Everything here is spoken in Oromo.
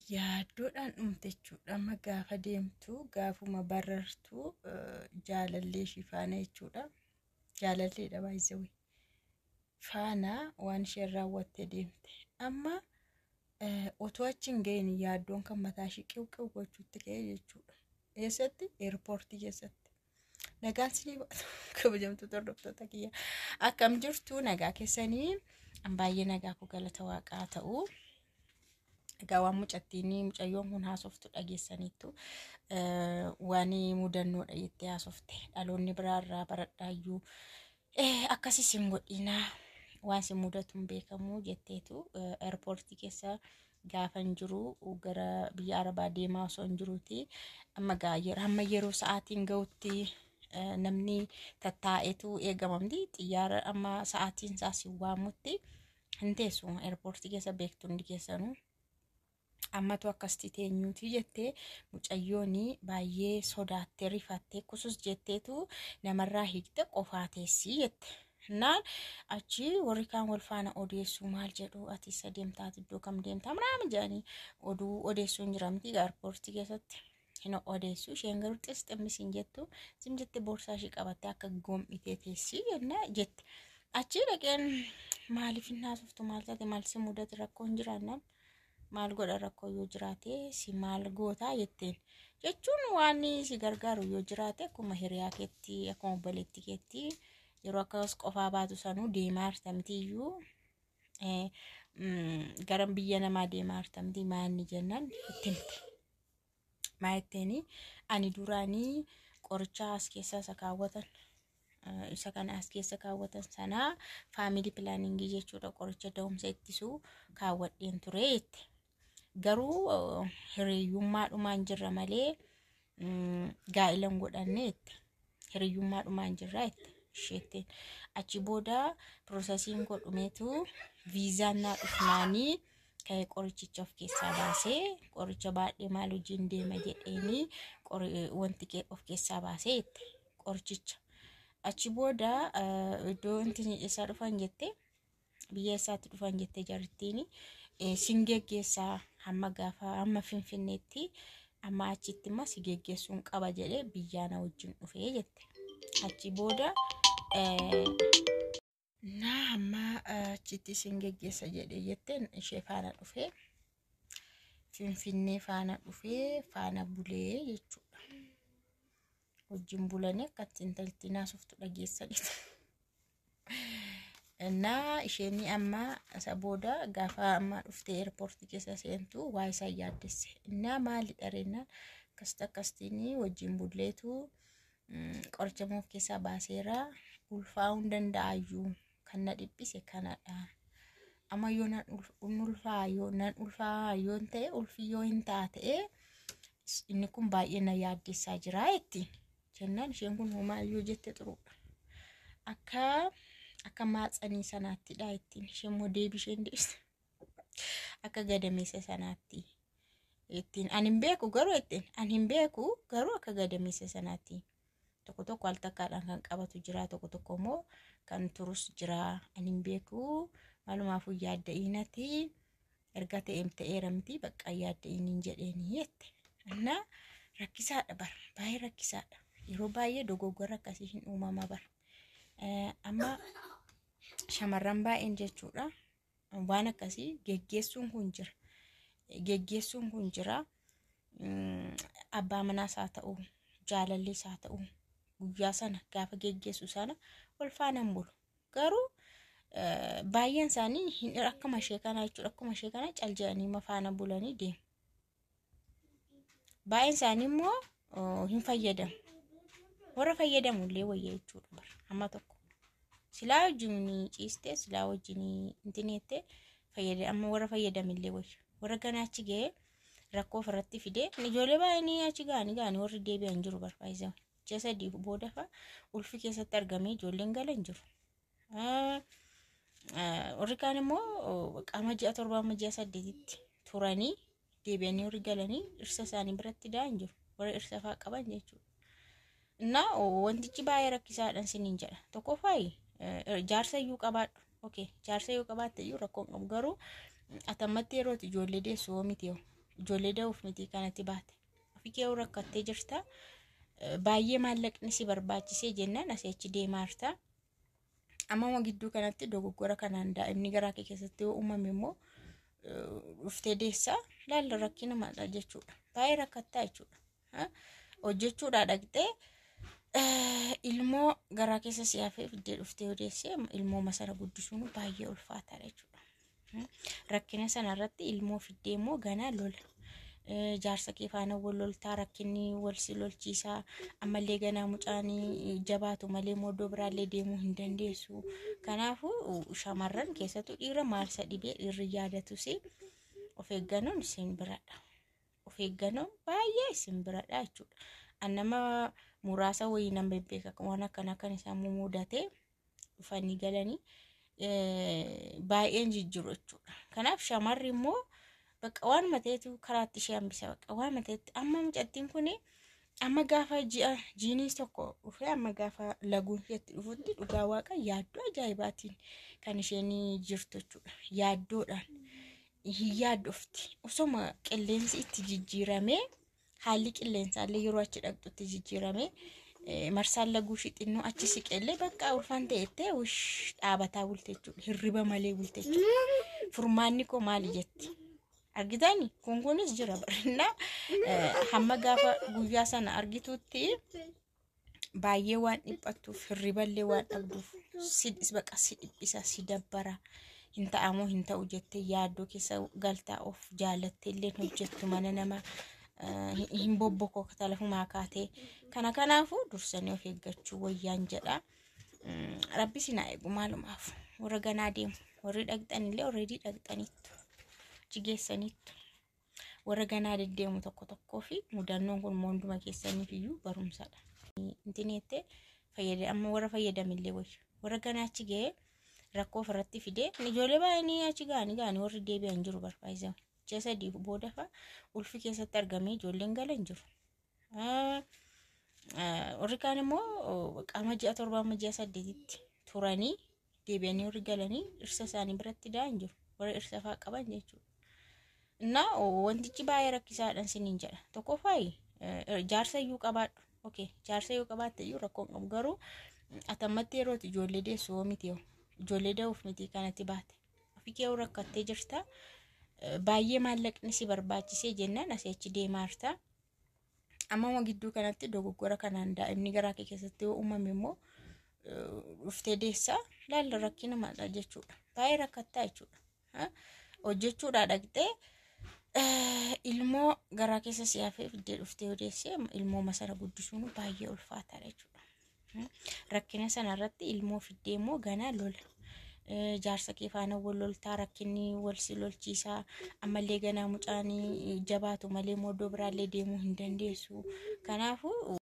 Yaaddoodhaan dhumte jechuudha. Amma gaafa deemtu gaafuma barartu jaalallee ishii faana jechuudha. Jaalalleedha baay'isawee. Faana waan isheen raawwattee deemte. Amma otoo achi hin gahin yaaddoon kan mataa ishii qiw qiw gochuutti ka'e jechuudha. Eessatti? Eerpoortii keessatti. Nagaan sinii baatu kabajamtoota hordoftoota kiyya. Akkam jirtu nagaa keessanii? An baay'ee nagaa koo galata waaqaa ta'u. Egaa waan mucattiin mucayyoon kun haasoftu dhageessaniittu waan mudannoodha jettee haasofte. Dhaloonni biraarraa baradhaayyuu akkasis hin godhinaa waan si mudatu hin beekamu jetteetu eerpoortii keessa gaafa hin jiru gara biyya Arabaa deemaa osoo hin jiruuti. Amma hamma yeroo sa'aatiin ga'utti namni tattaa'eetu eegamamti. Xiyyaara amma sa'aatiin isaa si waamutti hin teessu eerpoortii keessa beektu hundi keessanuu. Ammatu akkasitti teenyuuti jettee mucayyoon baay'ee sodaattee rifattee kusus jetteetu namarraa hiikte qofaa teessii jette. Naan achi warri kaan wal faana odeessuu maal jedhu ati isa deemtaa iddoo kam deemtaa manaama jedhanii oduu odeessuu hin jiramti eerpoortii keessatti. Hin odeessu isheen garuu xis ximmis hin jettu sim jette boorsaa ishee qabattee akka gom'itee teessii jenna jette. Achi dhaqeen maaliif hin haasoftu maal taate maal si mudate rakkoo hin jiraannaan maal godha rakkoo yoo jiraate si maal gootaa jetteen jechuun waan si gargaaru yoo jiraate akkuma hiriyaa keetti akkuma obboleettii keetti yeroo akkas qofaa baatu sanuu deemaa jirta mitiyyuu gara biyya namaa deemaa jirta miti maanni jennaan itti himte. Maa jetteeni ani duraanii qoricha as keessa isa kaawwatan isa kana as keessa kaawwatan sanaa family planning jechuudha qoricha da'umsa ittisuu kaawwadheen ture jette. Garuu hiriyyummaadhumaan jirra malee gaa'ila hin godhanne jette. Hiriyyummaadhumaan jirra jette isheetteen. Achi booda processiin godhumeetu viizaan naa dhufnaanii ka'ee qorichicha of keessaa baasee qoricha baadhee maal hojiin deema jedheenii wanti of keessaa baasee jette qorichicha. Achi booda iddoo wanti isaa dhufan jette biyya isaatti dhufan jette jarittiin sin geggeessaa hamma gaafa hamma Finfinneetti amma achitti immoo si geggeessuun qaba jedhee biyyaa na wajjin dhufee jette. Achi booda naa hamma achitti sin geggeessa jedhee jetteen ishee faana dhufee Finfinnee faana dhufee faana bulee jechuudha. Wajjin bulanii akka ittiin intalti naasoftu dhageessanidha. Innaa isheen amma isa booda gaafa amma dhuftee eerpoortii keessa seentu waa isaa yaaddesse. Innaa maalidha rennaan akkasitti akkasitiin wajjin bulleetu qoricha of keessaa baaseera ulfaa'uu hin danda'ayyuu kan na dhiphise kanadha. Amma yoo nan ulfaa yoo nan ulfaa yoo ta'e ulfi yoo hin ta'a ta'e inni kun baay'ee na yaaddessaa jira jettiin. Jennaan isheen kun homaa yoo jette xuruudha. Akka maatsanii sanaattidha ittiin isheen immoo deebii isheen deebiste. Akka gadameessa sanaatti. Ittiin ani hin beeku garuu ittiin ani hin beeku garuu akka gadameessa sanaatti. Tokko tokko al takkaadhaan kan qabatu jira tokko tokko immoo kan turus jira ani hin beeku maalumaafuu yaadda'iinati erga ta'eem ta'eera miti bakka yaadda'iin jedheeni jette. Innaa rakkisaadha bara baay'ee rakkisaadha. Yeroo baay'ee dogoggora akkasii hin uumama bara. Amma shamarran baay'een jechuudha waan akkasii geggeessuun kun jira. Geggeessuun kun jira. Abbaa manaas haa ta'u jaalallees haa ta'u guyyaa sana gaafa geggeessu sana wal faana hin bulu. Garuu baay'een isaanii akkuma ishee kanaa jechuudha akkuma ishee kanaa cal jedhanii faana bulanii deemu. Baay'een isaanii immoo hin fayyadamu. Warra fayyadamu illee wayya jechuudha amma tokko. Silaa wajjin ciistee silaa wajjin intineettee fayyada amma warra fayyadamu illee wayya. Warra ganaa achi ga'ee rakkoo ofirratti fidee ijoollee baay'een achi ga'anii ga'anii warri deebi'an jiru barbaachisaa. Ji'a 3 booda fa'a ulfi keessatti argamee ijoolleen galan jiru. Warri kaan immoo qaama ji'a 7 amma ji'a 8tti turanii deebi'anii warri galanii dhirsa isaanii biratti da'an jiru. Warra dhirsa fa'aa qaban jechuudha. Innaa wantichi baay'ee rakkisaadhaan siniin jedha. Tokkoffaayi jaarsa iyyuu qabaadhu. Okay, jaarsa iyyuu qabaatte iyyuu rakkoo hin qabu. Garuu atammatti yeroo ijoollee deessu hoo miti yoo. Ijoollee da'uuf miti kanatti baate. Ofii kee rakkattee jirta. Baay'ee maallaqni si barbaachisee jennaan asii achi deemaa jirta. Amma gidduu kanatti dogoggora kanaan daa'imni garaa kee keessatti yoo uumame immoo dhuftee deessaa laalla rakkina maadha jechuudha. Baay'ee rakkattaa jechuudha. Hojjechuudhaa dhaqxee ilmoo garaa keessa si hafee fiddee dhuftee yoo deessee ilmoo masara guddisuun baay'ee ulfaataadha jechuudha. Rakkina sanarratti ilmoo fiddee immoo ganaa lola. Jaarsa kee faana wal loltaa, rakkinni wal si lolchiisaa, ammallee ganaa mucaanii jabaatu malee immoo iddoo biraallee deemuu hin dandeessu. Kanaafuu shamarran keessattuu dhiira maalsa dhibee dhiirri yaadatus of eeggannoon isin biradha. Of eeggannoon baay'ee isin biradha jechuudha. An nama muraasa wayii nan bebbeeka waan akkana kan isaan mudate dhufanii galanii baay'een jijjiiru jechuudha. Kanaaf shamarri immoo bakka waan mateetu karaatti ishee hambisa, bakka waan mateetti amma mucattiin kun amma gaafa ji'a jiiniis tokko dhufee amma gaafa laguun isheetti dhufutti dhugaa waaqa yaaddoo ajaa'ibaatiin kan isheen jirtu jechuudha. Yaaddoodhaan hin yaaddofti. Osoma qilleensi itti jijjiiramee, haalli qilleensaallee yeroo achi dhaqxutti jijjiiramee, marsaan laguu ishii xinnoo achi siqeellee bakka ulfaan ta'ettee wish dhaabataa bulte jechuudha. Hirriba malee bulte jechuudha. Furmaanni koo maali jetti. Argitani kun kunis jira barannaa hamma gaafa guyyaa sana argitutti baay'ee waan dhiphattuuf, hirriballee waan dhabduuf, si baqa si dhiphisa, si dabbara, hin ta'amoo hin ta'u jettee yaaddoo keessa galtaa, of jaalattee illee hojjettu mana nama hin bobbokoo lafumaa kaatee kana. Kanaafuu dursanii of eeggachuu wayyaan jedha. Rabbi si haa eegu. Maalumaaf warra ganaa deemu, warri dhaqxanillee already dhaqxaniittu, achi geessaniittu, warra ganaa deddeemu tokko tokkoo fi mudannoon kun hunduma keessaniif iyyuu barumsadha. Intineettee fayyada amma warra fayyadamillee wayya, warra ganaa achi ga'ee rakkoo ofirratti fidee ijoollee baay'anii achi ga'anii ga'anii warri deebi'an jiru barbaachisaa. Ji'a 3 booda fa'a ulfi keessatti argamee ijoolleen galan jiru. Warri kaan immoo qaama ji'a 7 amma ji'a 8tti turanii deebi'anii warri galanii dhirsa isaanii biratti da'an jiru. Warra dhirsa fa'aa qaban jechuudha. Innaa wantichi baay'ee rakkisaadhaan siniin jedha. Tokkoffaayi jaarsa iyyuu qabaadhu. Okay, jaarsa yoo qabaatte iyyuu rakkoo hin qabu, garuu atammatti yeroo ijoollee deessu hoo miti, yoo ijoollee da'uuf miti kanatti baate. Ofii kee rakkattee jirta. Baay'ee maallaqni si barbaachisee jennaan asii achi deemaa jirta. Amma gidduu kanatti dogoggora kanaan daa'imni garaa kee keessatti yoo uumame immoo dhuftee deessaa laalla rakkina maadha jechuudha. Baay'ee rakkattaa jechuudha. Hojjechuudhaa dhaqxee ilmoo garaa keessa si hafee fiddee dhuftee yoo deessee ilmoo masara guddisuun baay'ee ulfaataadha jechuudha. Rakkina sanarratti ilmoo fiddee immoo ganaa lola. Jaarsa kee faana wal loltaa, rakkinni wal si lolchiisaa, ammallee ganaa mucaanii jabaatu malee immoo iddoo biraallee deemuu hin dandeessu. Kanaafuu